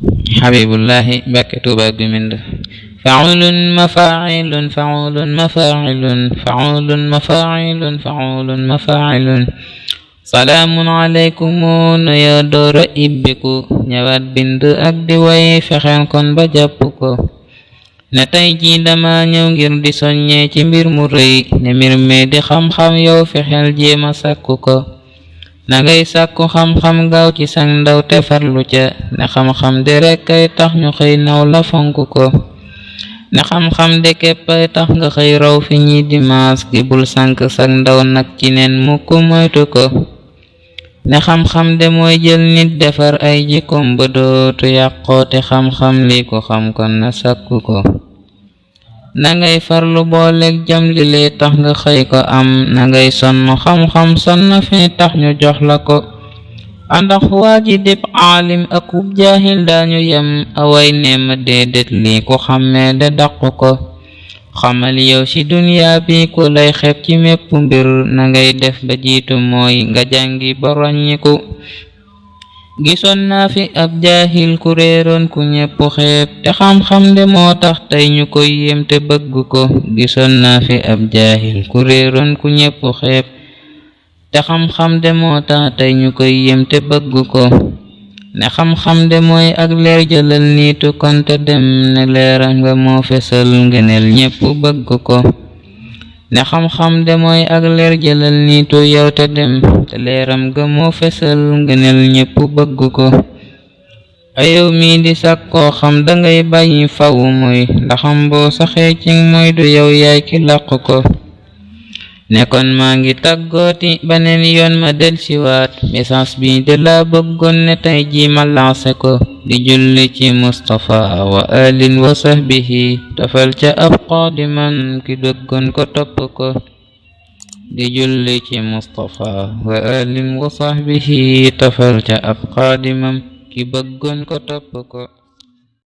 Habibullahi Mbàkke Tuuba bi mind fa'ulun mafa'ilun fa'ulun mafa'ilun fa'ulun mafa'ilun fa'ulun mafa'ilun salaamun aleykum nu yoo doora ibbiku ñëwaat bind ak di way fexeel kon ba jàpp ko ne tey jii dama ñëw ngir di soññee ci mbir mu rëy ne mbir mi di xam-xam yow fexeel jéema sàkku ko na ngay sàkku xam-xam gaaw ci sang ndaw te farlu ca ne xam-xam de rekk ay tax ñu xëy naw la fonk ko ne xam-xam de képp ay tax nga xëy raw fi ñi di maas gi bul sànk sang ndaw nag ci neen mukk moytu ko ne xam-xam de mooy jël nit defar ay jikkoom ba dootu yàqoote xam-xam li ko xam kon na sàkku ko na ngay farlu booleeg jam li lee tax nga xëy ko am na ngay sonn xam-xam sonn fi tax ñu jox la ko andax waa ji dib aalim akub jaahil daañu yem away neema déedéet lii ku xammee de dàqu ko xamal yow ci duniyaa bi ku lay xeeb ci mépp mbir na ngay def ba jiitu mooy nga jàngi ba ràññiku gisoon naa fi ab jaahil ku réeroon ku ñépp xeeb te xam-xam de moo tax tey ñu koy yem te bëgg ko gisoon naa fi ab jaahil ku réeroon ku ñépp xeeb te xam-xam de moo tax tey ñu koy yem te bëgg ko ne xam-xam de mooy ak leer jëlal niitu kon te dem ne leera nga moo fesal ngeneel ñépp bëgg ko ne xam-xam de mooy ak leer jëlal niitu yow te dem te leeram nga moo fesal ngeneel ñépp bëgg ko ayow mi di sàkkoo xam dangay bàyyi faw mooy ndaxam boo saxee ci mooy du yow yaay ki làq ko nekkoon maa ngi tàggooti beneen yoon ma del siwaat message bi de la bëggoon ne tey ji ma lancé ko di julli ci Mustafa wa alin wa sahbihi tofal ca ab qaadiman ki dëggoon ko topp ko di julli ci Mustafa wa alin wa sahbihi tofal ca ab qaadiman ki bëggoon ko topp ko